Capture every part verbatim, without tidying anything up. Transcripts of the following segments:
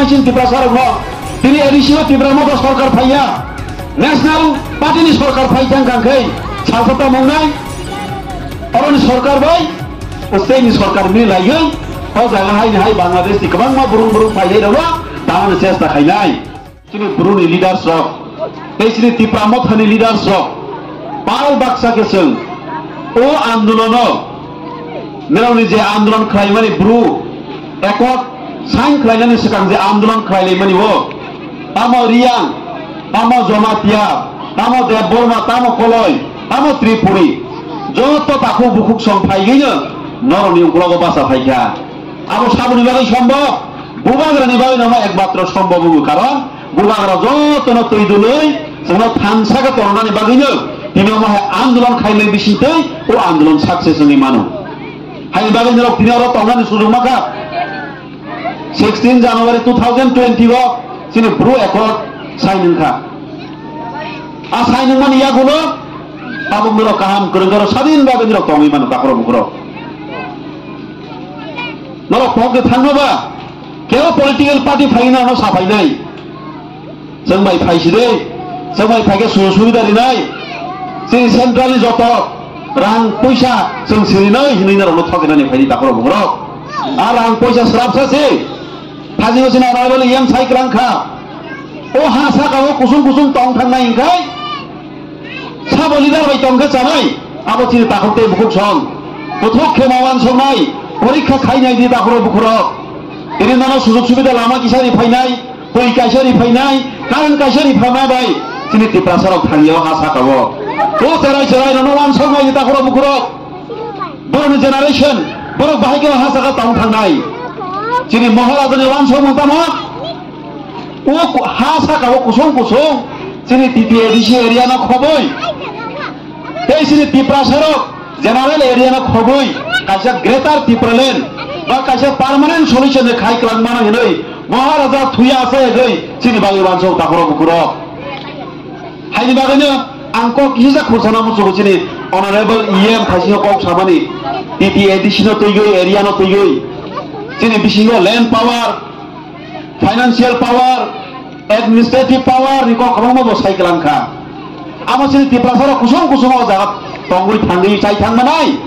Chini Tiprasa rokno tini A D C o Tipra Motha sorkar phaiya, National Party ni sorkar phai thang kang khe salsa ta mongnai, oroni sorkar bai state ni sorkar mili laiwi o jaga hai ni hai Bangladesh ni kwbangma burung burung phailai rokno tanani chesta khainai. Chini Bru ni leaders rok tei chini Tipra Motha ni leaders rok pal baksa khe chwng o andolono, nirokni je andolon khlaimani Bru Accord sign khlainani swkang je andolon khlailaimani o, tamo Riyang, tamo Jomatia, tamo Debbarma, tamo Koloi, tamo Tripuri, joto takhuk bukhuk song phaigwino norokni uklogo bacha phaikha. Abo saboni bagwi sombok, bubagrani bagwi no ekmatro sombok wngo, karon bubagra jotono twi dului chwngno thansa khe tongnani bagwino tini omo hai andolon khaimani bisingtwi o andolon success wngwi mano. Haini bagwi norok tini oro tongnani sujok mankha. Sixteen January two thousand twenty o chini Bru Accord sign wngkha. A sign wngmani yagulo tabuk norok kaham kwrwng oro sadin bagwi norok tongwi mano takhurok bukhurok. Norok kok de thangno ba kebo political party phaina no saphainai. Chwng bai phai si de, chwng bai phai khe sujog subida rinai. Chini central ni joto rang poisa chwng sirinai hinwi norokno thokinani phaidi takhurok bukhurok. A rang poisa srapsa se. Thajingo chini honorable E M sai kwlang kha. O ha saka o kusung kusung tong thangnai hwnkhe sabo leader bai tong khe chanai. Abo chini takhuk tei bukhuk song. Kuthuk khe ma wansoknai. Porikha khainai di takhurok bukhurok. Tini nono sujog subida lama kisa ri phainai. Twi kaisa ri phainai, current kaisa ri phainai bai chini Tiprasa rok thangya o ha saka o. O cherai cherai nono wansok mai ni takhurok bukhurok. Borokni generation, borok bahai khe o ha saka tong thangnai. Chini Maharaja ni wansok mung tamo. O ku-, ha saka o kusung kusung chini T T A D C area no khoboi. Tei chini Tiprasa rok general area no khoboi kaisa Greater Tipraland ba kaisa permanent solution ni khai kwlangmano hinwi Maharaja thuya asa hegwi chini bagwi wansok takhurok bukhurok. Haini bagwino ang kok kisa khursa no muchugo chini honorable E M thaisingo kok samani T T A D C no twigwi area no twigwi chini bisingo land power, financial power, administrative power ni kok kwbangma bo sai kwlang kha. Amo chini Tiprasa rok kusung kusung o jaga tongwi thangwi chai thang manai.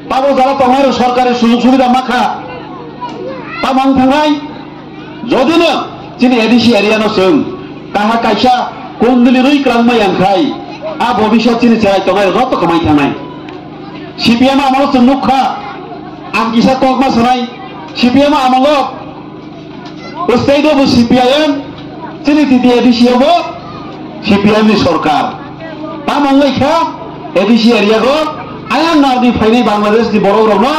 Tabo jaga tongnai rok sorkari sujog subida ma kha. Tamo wng thangnai, jodi no chini A D C area no chwng kaha kaisa kunduli rwi kwlangma yang khai, a bobiswt chini cherai tongnai rok joto kwmai thangnai. C P M amalo chwng nuk kha, ang kisa kok ma sanai, C P M amalo State o bo C P I M, chini T T A D C o bo C P I M ni sorkar. Tamo wngwi kha A D C area o ayang narni phainai Bangladesh ni borok rokno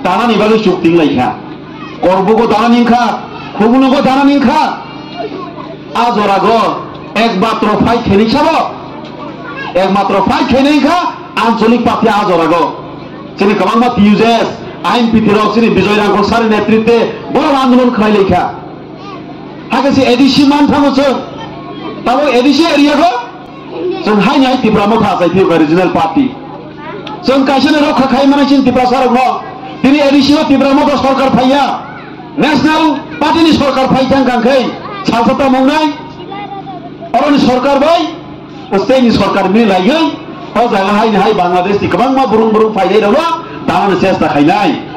tanani bagwi chukti wng lai kha. Korbugo tanani wng kha, Khumulugo tanani wng kha. A jora go ekmatro fight khainai sabo, ekmatro fight khainai wng kha Anchalik Party a jora go. Chini kwbangma T U J S, I M P T rok chini Bijoy Rangkhol sir ni netritwe borok andolon khlai lai kha. Hakhe se A D C man thango chwng. Tamo A D C area go chwng haini hai Tipra Motha achai phiyokha regional party. Chwng kaisa ni rokha khai mani chini Tiprasa rokno. Tini A D C o Tipra Motha sorkar phaiya. National party ni sorkar phai thang kang khe salsa ta mongnai. Oroni sorkar bai state ni sorkar mili laiwi o jaga haini hai Bangladesh ni kwbangma burung burung phainai rokno tanani chesta khainai.